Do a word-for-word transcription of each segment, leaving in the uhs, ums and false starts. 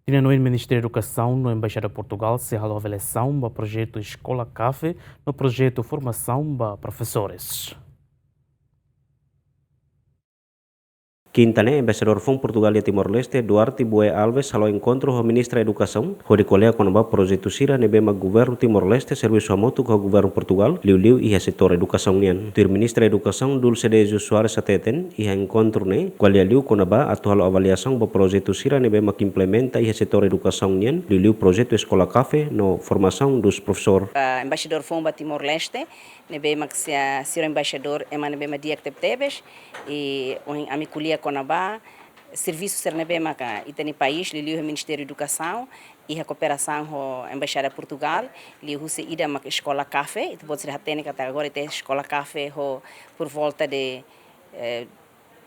Tinan oin Ministériu Edukasaun no Embaixada Portugál sei halo avaliasaun ba projetu Eskola Café no projetu formasaun ba profesores. Kinta ne'e, Embaixadór foun Portugál iha Timor-Leste, Duarte Bué Alves, halo enkontru ho Ministra Edukasaun, hodi ko'alia kona-ba projetu sira ne'ebé mak Governu Timor-Leste servisu hamutuk ho Governu Portugál, liuliu iha setór edukasaun nian. Tuir Ministra Edukasaun, Dulce Dejo Soares hateten, iha enkontru ne'e ko'alia liu kona-ba atu halo avaliasaun ba projetu sira ne'ebé mak implementa iha setór edukasaun nian, liuliu projetu Eskola Café no formasaun dos profesór. Ah, Embaixadór foun ba Timor-Leste, ne'ebé mak sira, sira embaixadór ema ne'ebé mak di'ak tebetebes, i ohin ami ko'alia kona-ba servisu sira ne'ebé maka ita-nia país, liuliu Ministériu Edukasaun, iha kooperasaun ho Embaixada Portugál, liuhusi ida mak Eskola Café, ita-boot sira hatene katak agora ita Eskola Café ho por volta de, eh,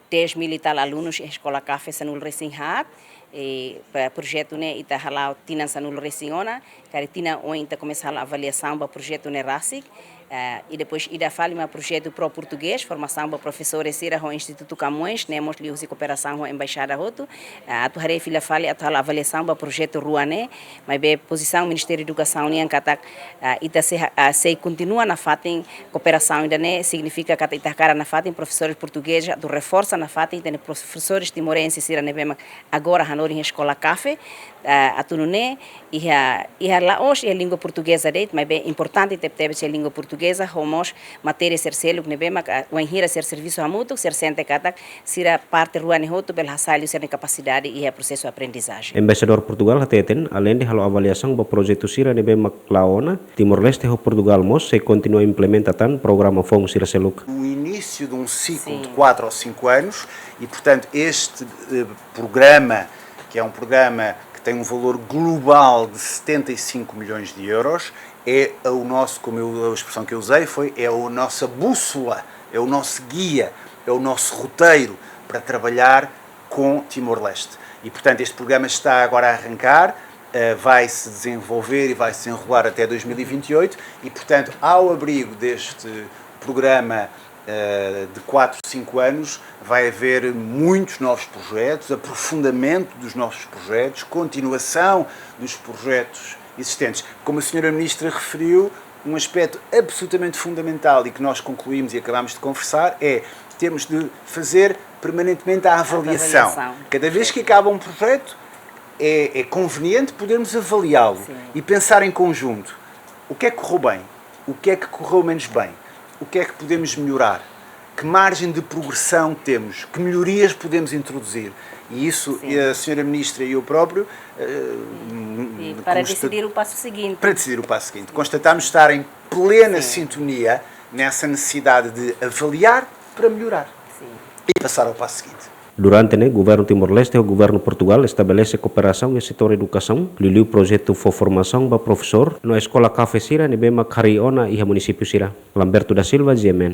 dez mil e tal alunus iha Eskola Café sanulu-resin-haat, i pa projetu ne'e ita hala'o tinan sanulu-resin-ona, karik tinan oin ita komesa halo avaliasaun ba projetu ne'e rasik, eh, i depois ida fali mak projetu Pro Português, formasaun ba profesores sira ho Institutu Camões, ne'e mós liuhusi kooperasaun ho embaixada hotu, eh, atu haree fila fali, atu halo avaliasaun ba projetu rua ne'e, maibé pozisaun Ministériu Edukasaun nian katak, eh, ita sei ha-, eh, sei kontinua nafatin kooperasaun ida-ne'e, signifika katak ita hakarak nafatin profesores portugezes, atu reforsa nafatin ita-nia profesores timorenses sira ne'ebé mak agora hanorin iha Eskola Café, eh, atu nune'e, iha, iha la'ós iha língua portugeza de'it, maibé importante tebetebes iha língua portugeza, ho mós matéria sira seluk ne'ebé mak, ah, wainhira sira servisu hamutuk, sira sente katak sira parte rua ne'e hotu bele hasai liu sira-nia kapasidade iha prosesu aprendizajen. Embaixadór Portugál hateten, aleinde halo avaliasaun ba projetu sira ne'ebé mak la'o ona, Timor-Leste ho Portugál mós sei kontinua implementa tan programa foun sira seluk. O início de um ciclo de Sim. quatro ou cinco anos e, portanto, este, eh, programa, que é um programa que tem um valor global de setenta e cinco milhões de euros, é o nosso, como eu, a expressão que eu usei foi, é a nossa bússola, é o nosso guia, é o nosso roteiro para trabalhar com Timor-Leste. E, portanto, este programa está agora a arrancar, eh, vai se desenvolver e vai se enrolar até dois mil e vinte e oito e, portanto, ao abrigo deste programa, eh, de quatro, cinco anos, vai haver muitos novos projetos, aprofundamento dos novos projetos, continuação dos projetos existentes. Como a senhora Ministra referiu, um aspecto absolutamente fundamental e que nós concluímos e acabámos de conversar é temos de fazer permanentemente a avaliação. Avaliação. Cada vez que acaba um projeto, é, é conveniente podermos avaliá-lo Sim. e pensar em conjunto. O que é que correu bem? O que é que correu menos bem? O que é que podemos melhorar? Que margem de progressão temos? Que melhorias podemos introduzir? E isso, Sim. a senhora Ministra e eu próprio, eh, E para consta- decidir o passo seguinte. para decidir o passo seguinte. Constatamos estar em plena Sim. sintonia nessa necessidade de avaliar para melhorar Sim. e passar ao passo seguinte. Durante ne'e, Governu Timor-Leste ho Governu Portugál estabelese kooperasaun iha setór edukasaun, liuliu projetu fó formasaun ba profesór no eskola café sira ne'ebé mak harii ona iha munisípiu sira. Lamberto da Silva, G M N,